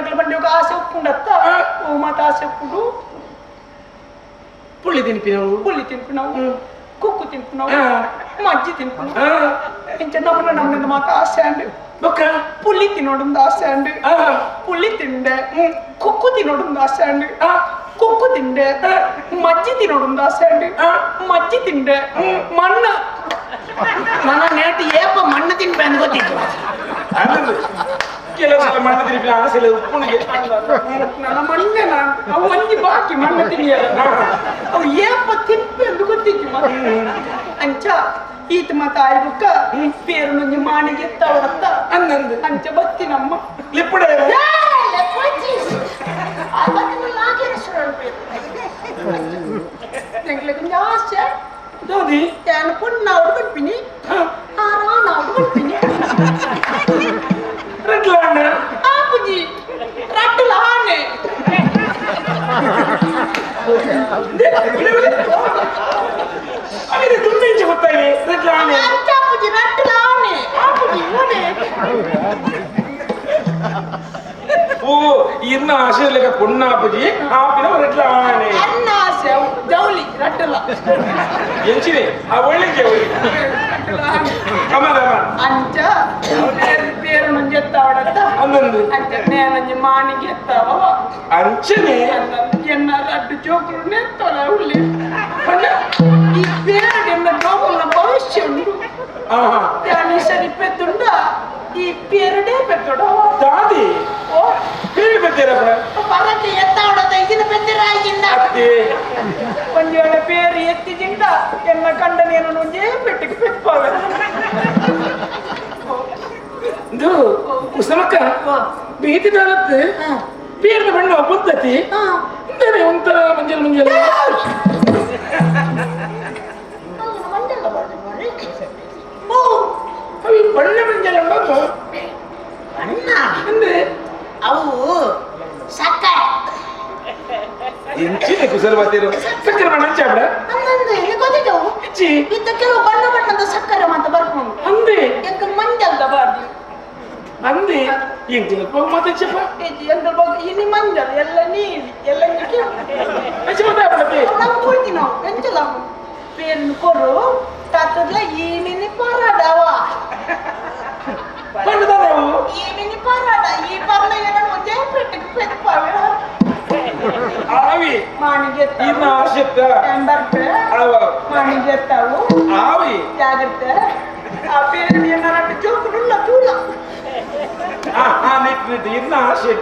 ಪೊಣ್ಣಕ್ಲ ಬಂಡಿ ಆಸೆ ಉಪ್ಪುಂಡತ್ತ. ಓ ಮಾತ ಆಸೆ ಉಪ್ಪುಂಡು. ಪುಳ್ಳಿ ತಿನ್ಪಿನವು. ಪುಳ್ಳಿ ತಿನ್ಪಿನವು, ಕುಕ್ಕು ತಿನ್ಪಿನವು, ಮಜ್ಜಿ ತಿನ್ಪಿನವು. ಇಂಚ ನಮ್ಮನ ನಮ್ಮನ ಮಾತ ಆಸೆ ಅಂಡ್. ಬೊಕ್ಕ ಪುಳ್ಳಿ ತಿನ್ನೋಡೊಂದು ಆಸೆ ಅಂಡ್. ಪುಳ್ಳಿ ತಿಂಡೆ, ಕುಕ್ಕು ತಿನ್ನೋಡೊಂದು ಆಸೆ ಅಂಡ್. ಕುಕ್ಕು ತಿಂಡೆ, ಮಜ್ಜಿ ತಿನ್ನೋಡೊಂದು ಆಸೆ ಅಂಡ್. ಮಜ್ಜಿ ತಿಂಡೆ, ಮಣ್ಣು ನನ್ನ ನೇಟ್ ಏಪ ಮಣ್ಣು ತಿನ್ಪೆ ಅಂತ ಗೊತ್ತಿತ್ತು. ಅಂದು ಕೆಲವು ಸಲ ಮಣ್ಣು ತಿನ್ಪಿನ ಆಸೆ ಉಪ್ಪುನಿಗೆ. ನನ್ನ ಮಣ್ಣೆ ನಾನು ಅವು ಒಂಜಿ ಬಾಕಿ ಮಣ್ಣು ತಿನ್ನಿಯಲ್ಲ, ಅವು ಏಪ ತಿನ್ಪೆ ಅಂತ ಗೊತ್ತಿತ್ತು. ಅಂಚ ಈತ ಮತ ಆಯ್ಬುಕ್ಕ ಪೇರುನೊಂಜಿ ಮಾಣಿಗೆ ಎತ್ತವಡತ್ತ. ಅಂದಂದು. ಅಂಚ ಬತ್ತಿ ನಮ್ಮ ಲಿಪ್ಪುಡೆ. ಎಂಕ್ಲೆಗ್ ಆಸೆ. ದಾದಿ? ಯಾನ್ ಪೊಣ್ಣಾವಡು ಪನ್ಪಿನಿ, ಆರಾನಾವಡು ಪನ್ಪಿನಿ. ರಡ್ಲಾಂಡ? ಆಪುಜಿ, ರಡ್ಡುಲ ಆನೆ. ಅಲ್ಲಿದೆ ದುಂಡು ಇಂಚೆ ಗೊತ್ತಾಯಿ ರಡ್ಲಾಂಡೆ. ಅಂಚ ಆಪುಜಿ, ರಡ್ಡುಲ ಆನೆ ಆಪುಜಿ ಓನೆ. ಓ, ಇರ್ನ ಆಸೆ ಲೆಕ್ಕ ಪೊಣ್ಣಾಪುಜಿ, ಆಪಿನ ರಡ್ಲಾಣೆ. ಅನ್ನ ಆಸೆ ಅವು ಜೌಲಿ ರಡ್ಡುಲ. ಎಂಚಿನೆ ಆ ಒಳ್ಳೆ ಒಳ್ಳೆ. ರಡ್ಡುಲ ಆನೆ. ಕಮಲ. ಅಂಚ ಪೇರುನೊಂಜಿ ಎತ್ತಾವಡತ್ತ. ಅಂದಂದು. ಅಂಚ ನೇನೊಂಜಿ ಮಾಣಿಗೆ ಎತ್ತಾವ. ಅಂಚನೆ. ಎನ್ನ ರಡ್ಡು ಜೋಕುಲು ನೆತ್ತೊಲ ಉಳ್ಳಿ. ಪಂಡ? ಈ ಪೇರು ಎನ್ನ ಜೋಕುಲ್ನ ಭವಿಷ್ಯ ಉಂಡು. ಯಾನ್ ಈ ಸರಿ ಪೆತ್ತುಂಡ ಈ ಪೇರುಡೇ ಪೆತ್ತುಡ. ದಾದಿ? ಓ. ಹೇಳಿ ಬತ್ತೀರಪ್ಪ. ಪರಕ್ಕೆ ಎತ್ತಾವಡದ ಇದನ್ನ ಪೆತ್ತಿರ ಆಗಿಂದ. ಅತ್ತೆ. ಒಂಜಿ ವೇಳೆ ಪೇರು ಎತ್ತಿಜಿಂಡ ಎನ್ನ ಕಂಡನೇನು ಒಂಜೇ ಪೆಟ್ಟಿಗೆ ಪೆತ್ಪಾವೆ. ಇದು ಕುಸಮಕ್ಕ ಬೀತಿ ದಾಲತ್ ಪೇರ್ನ ಬಣ್ಣ ಪದ್ಧತಿ ಇಂದಾನೆ ಒಂಥರ ಮಂಜಲ್ ಮಂಜಲ್. ಓ. ಅవి ಬಣ್ಣ ಮಂಜಲ್ ಉಂಟು. ಅಣ್ಣ. ಅಂದ್ರೆ? ಅವು ಸಕ್ಕರೆ. ಎಂಚಿನ ಕುಸಲ್ ಬತ್ತೀರು, ಸಕ್ಕರೆ ಬಣ್ಣ ಅಂಚಾಬಿಡ. ಅಂದಂದು, ಇಲ್ಲಿ ಗೊತ್ತಿದ್ದವು. ಇಚ್ಚಿ. ಇತ್ತ ಕೆಲವು ಬಣ್ಣ ಬಣ್ಣದ ಸಕ್ಕರೆ ಮಾತ ಬರ್ಕೊಂಡು. ಅಂದೆ. ಎಂಕಲ್ ಮಂಜಲ್ದ ಬಾರ್ದಿ. ಅಂದೆ, ಎಂಕ್ಲ ಮತ್ತೆ ಚಪ್ಪ. ಎಂಕಲ್ ಬಗ್ಗೆ ಇನಿ ಮಂಜಲ್ ಎಲ್ಲ ನೀಲಿ ಎಲ್ಲ. ಅಂಚೆ ಮತ್ತೆ ಆಪಡತೆ. ನಾವು ಕೊಡ್ತೀವಿ, ನಾವು ಎಂಚಲ ಪೇರ್ನು ಕೊರು ತಾತದ್ಲ ಈ ಮಿನಿ ಪರಾಡವ. ಬಣ್ಣದಾನೆ ಅವು. ಈ ಮಿನಿ ಪರಾಡ, ಈ ಪರ್ಲ ಏನೋ ಒಂದೇ ಪೆಟ್ಟಿಗೆ ಪೆತ್ಪಾವೆ. ಆವಿ. ಮಾಣಿಗೆ. ಇನ್ನ ಆಶೆತ್ತ. ಬರ್ತೆ. ಅವ. ಮಾಣಿಗೆ ಎತ್ತಾವು. ಆವಿ. ಜಾಗ್ರತೆ, ಆ ಪೇರು ಏನಾರ ಜೋಕುಡುಲ್ಲ ತೂಲ. ಆ ಆ ನೆಟ್ ನೆಟ್ ಇನ್ನ ಆಶೆ.